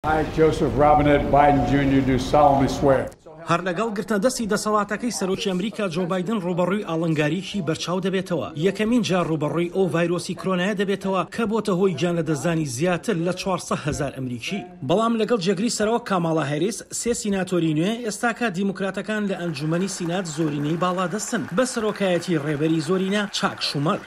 I, Joseph Robinette Biden Jr. do solemnly swear. هەر لەگەڵ گرتنە دەستی دەسەڵاتەکەی سەرۆکی ئەمریکا جۆ بایدن ڕووبەڕووی ئاڵنگاریی بەرچاو دەبێتەوە، یەکەمین جار ڕووبەڕووی ئەو ڤایرۆسی کرۆنایە دەبێتەوە کە بۆتە هۆی گیانلەدەستدانی زیاتر لە 400 هەزار ئەمریکی. بەڵام لەگەڵ جێگری سەرۆک کاماڵا هاریس، سێ سیناتۆری نوێ، ئێستاکە دیموکراتەکان لە ئەنجوومەنی سینات زۆرینەی باڵادەستن بە سەرۆکایەتی ڕێبەری زۆرینە چاک شومەر.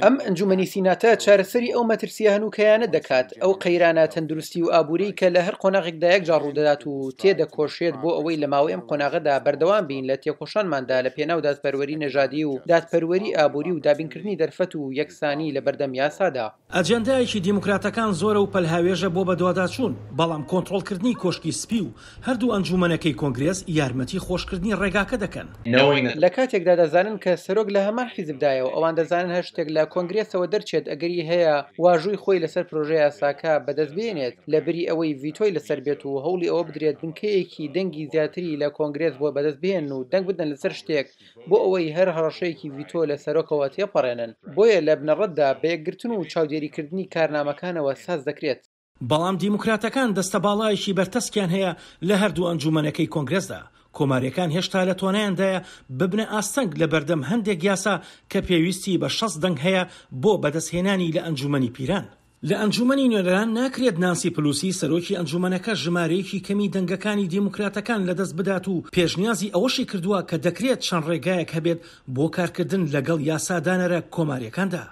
ئەم ئەنجومەنی سیناتە چارەسەری ئەو مەترسییە هەنووکەیانە دەکات، ئەو قەیرانە تەندروستی و ئابووریی کە لە هەر قۆناغێکدا یەکجار ڕوودەدات و تێدەکۆشێت بۆ ئەوەی لە ماوەی ئەم قۆناغەدا بەردەوام بین لە تێکۆشانماندا لە پێناو دادپەروەری نەژادی و دادپەروەری ئابووری و دابینکردنی دەرفەت و یەکسانی لە بەردەم یاسادا. ئەجێندایەکی دیموکراتەکان زۆرە و پەلهاوێژە بۆ بەدواداچوون، بەڵام کۆنتڕۆڵکردنی کۆشکی سپی و هەردوو ئەنجوومەنەکەی کۆنگرێس یارمەتی خۆشکردنی ڕێگاکە دەکەن. لە کاتێکدا دەزانن کە سەرۆک لە هەمان حیزبدایە و ئەوان دەزانن هەر شتێک لە کۆنگرێسەوە دەرچێت ئەگەری هەیە واژووی خۆی لەسەر پرۆژەیاساکە بەدەست بێنێت لەبری ئەوەی ڤیتۆی لەسەر بێت و هەوڵی ئەوە بدرێت بنکەیەکی دەنگی زیاتری لە کۆنگرێس بۆ بەدەست بهێنن و دەنگ بدەن لەسەر شتێک بۆ ئەوەی هەر هەڕەشەیەکی ڤیتۆ لە سەرۆکەوە تێپەڕێنن. بۆیە لە بنەڕەتدا بە یەکگرتن و چاودێریکردنی کارنامەکانەوە ساز دەکرێت. بەڵام دیموکراتەکان دەستەباڵایەکی بەرتەسکیان هەیە لە هەردوو ئەنجوومەنەکەی کۆنگرێسدا، کۆمارییەکان هێشتا لە توانایاندایە ببنە ئاستەنگ لەبەردەم هەندێک یاسا کە پێویستی بە 60 دەنگ هەیە بۆ بەدەستهێنانی لە ئەنجوومەنی پیران. لە ئەنجوومەنی نوێنەران ناکرێت نانسی پلوسی سەرۆکی ئەنجوومەنەکە ژمارەیەکی کەمی دەنگەکانی دیموکراتەکان لەدەست بدات و پێشنیازی ئەوەشی کردووە کە دەکرێت چەند ڕێگایەک هەبێت بۆ کارکردن لەگەڵ یاسادانەرە کۆمارییەکاندا.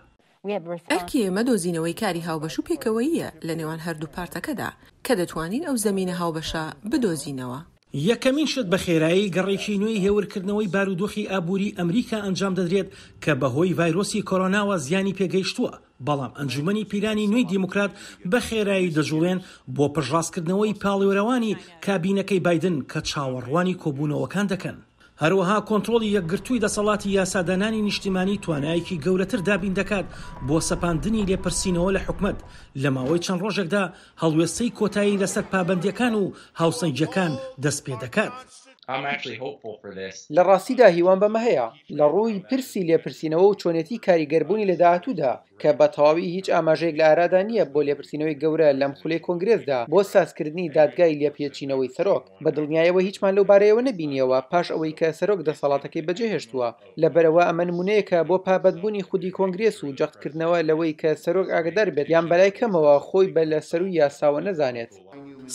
ئەرکی ئێمە دۆزینەوەی کاری هاوبەش و پێکەوەییە لە نێوان هەردوو پارتەکەدا، کە دەتوانین ئەو زەمینە هاوبەشە بدۆزینەوە. یەکەمین شت بە خێرایی گەڕێکی نوێی هێورکردنەوەی بارودۆخی ئابووری ئەمریکا ئەنجام دەدرێت کە بەهۆی ڤایرۆسی کۆرۆناوە زیانی پێگەیشتووە، بەڵام ئەنجومەنی پیرانی نوێی دیموکرات بە خێرایی دەجوڵێن بۆ پشتڕاستکردنەوەی پاڵێورەوانی کابینەکەی بایدن کە چاوەڕوانی کۆبوونەوەکان دەکەن. هەروەها کۆنترۆڵی یەکگرتووی دەسەڵاتی یاسادانانی نیشتیمانی توانایەکی گەورەتر دابین دەکات بۆ سەپاندنی لێپرسینەوە لە حکومەت لە ماوەی چەند ڕۆژێکدا هەڵوێستەی کۆتایی لەسەر پابەندییەکان و هاوسەنگییەکان دەستپێدەکات. لە ڕاستیدا هیوام بەمە هەیە، لە ڕووی پرسی لێپرسینەوە و چۆنێتی کاریگەربوونی لە داهاتوودا، کە بە تەواوی هیچ ئاماژەیەک لە ئارادا نییە بۆ لێپرسینەوەی گەورە لەم خولەی کۆنگرێسدا بۆ سازکردنی دادگای لێپێچینەوەی سەرۆک. بە دڵنیایەوە هیچمان لەو بارەیەوە نەبینییەوە پاش ئەوەی کە سەرۆک دەسەڵاتەکەی بەجێهێشتووە. لەبەرئەوە ئەمە نمونەیەکە بۆ پابەندبوونی خودی کۆنگرێس و جەختکردنەوە لەوەی کە سەرۆک ئاگادار بێت یان بەلای کەمەوە خۆی بە لە سەرووی یاساوە نەزانێت.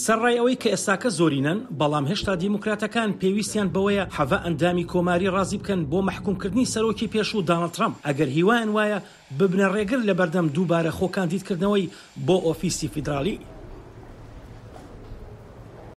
سەرڕای ئەوەی کە ئێستاکە زۆرینەن، بەڵام هێشتا دیموکراتەکان پێویستیان بەوەیە حەڤە ئەندامی کۆماری ڕازی بکەن بۆ مەحکومکردنی سەرۆکی پێشوو دانڵد ترەمپ، ئەگەر هیوایان وایە ببنە ڕێگر لەبەردەم دووبارە خۆکاندیدکردنەوەی بۆ ئۆفیسی فیدراڵی.